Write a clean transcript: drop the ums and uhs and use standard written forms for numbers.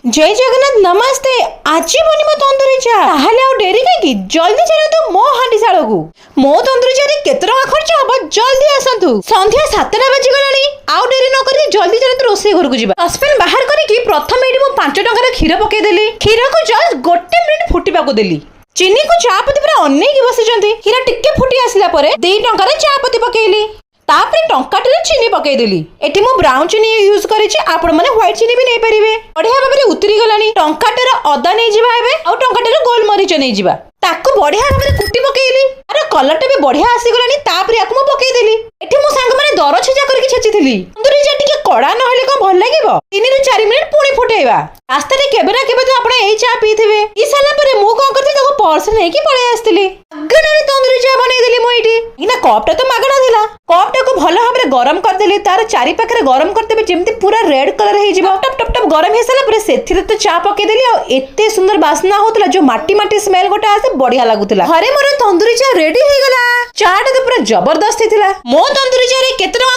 ଜୟ ଜଗନ୍ନାଥ, ନମସ୍ତେ। ଆଜି ବନିବ ତନ୍ଦୁରୀ ଚା। ତାହେଲେ ଆଉ ଡେରି କାହିଁକି? ଜଲ୍ଦି ଚାଲନ୍ତୁ ମୋ ହାଣ୍ଡିଶାଳକୁ। ମୋ ତନ୍ଦୁରୀ ଚାରେ କେତେ ଟଙ୍କା ଖର୍ଚ୍ଚ ହବ? ଜଲ୍ଦି ଆସନ୍ତୁ। ସନ୍ଧ୍ୟା 7ଟା ବାଜିଗଲାଣି। ଆଉ ଡେରି ନ କରି ଜଲ୍ଦି ଚାଲନ୍ତୁ, ରୋଷେଇ ଘରକୁ ଯିବା। ସସ୍ପେନ୍ ବାହାର କରିକି ପ୍ରଥମେ ଏଇଠି ମୁଁ 5 ଟଙ୍କାର କ୍ଷୀର ପକେଇଦେଲି। କ୍ଷୀରକୁ ଜଷ୍ଟ ଗୋଟେ ମିନିଟ୍ ଫୁଟିବାକୁ ଦେଲି। ଚିନିକୁ ଚା ପତି ପୁରା ଅନେଇକି ବସିଛନ୍ତି। କ୍ଷୀର ଟିକେ ଫୁଟି ଆସିଲା ପରେ 2 ଟଙ୍କାର ଚା ପତି ପକେଇଲି। ତାପରେ ଟଙ୍କାଟିରେ ଚିନି ପକେଇଦେଲି। ଏଠି ମୁଁ ବ୍ରାଉନ ଚିନି ୟୁଜ କରିଛି, ଆପଣ ମାନେ ହ୍ୱାଇଟ ଚିନି ବି ନେଇପାରିବେ। ବଢିଆ ଭାବରେ ଉତୁରି ଗଲାଣି। ଟଙ୍କାଟାର ଅଦା ନେଇଯିବା ଏବେ ଆଉ ଟଙ୍କାଟାର ଗୋଲମରିଚ ନେଇଯିବା। ତାକୁ ବଢିଆ ଭାବରେ କୁଟି ପକେଇଲି। ଆର କଲରଟା ବି ବଢିଆ ଆସିଗଲାଣି। ତାପରେ ୟାକୁ ମୁଁ ପକେଇଦେଲି। ଏଠି ମୋ ସାଙ୍ଗମାନେ ଦର ଛେଚା କରିକି ଛେଚିଥିଲି। ତନ୍ଦୁରୀ ଚା ଟିକେ କଡା ନହେଲେ କଣ ଭଲ ଲାଗିବ? 3ରୁ 4 ମିନିଟ୍ ପୁଣି ଫୁଟେଇବା। ରାସ୍ତାରେ କେବେ ନା କେବେ ତ ଆପଣ ଏଇ ଚା ପିଇଥିବେ। ପିଇ ସାରିଲା ପରେ ମୁଁ କଣ କରିଥିଲି, ତାକୁ ପର୍ସ ନେଇକି ପଳେଇ ଆସିଥିଲି। ମାଗଣାରେ ତନ୍ଦୁରୀ ଚା ବନେଇଦେଲି ମୁଁ ଏଇଠି ନା, କପଟା ତ ମାଗଣା ଥିଲା। କପଟାକୁ ଭଲ ଭାବରେ ଗରମ କରିଦେଲି। ତାର ଚାରି ପାଖରେ ଗରମ କରିଦେବେ, ଯେମିତି ପୁରା ରେଡ୍ କଲର ହେଇଯିବ। ଟପ ଟପ ଟପ ଗରମ ହେଇସାରିଲା ପରେ ସେଥିରେ ତ ଚା ପକେଇଦେଲି। ଆଉ ଏତେ ସୁନ୍ଦର ବାସ୍ନା ହଉଥିଲା, ଯୋଉ ମାଟି ମାଟି ସ୍ମେଲ ଗୋଟେ ଆସେ, ବଢିଆ ଲାଗୁଥିଲା। ଘରେ ମୋର ତନ୍ଦୁରୀ ଚା ରେଡି ହେଇଗଲା। ଚା ଟା ତ ପୁରା ଜବରଦସ୍ତ ହେଇଥିଲା। ମୋ ତନ୍ଦୁରୀ ଚାରେ କେତେ ଟଙ୍କା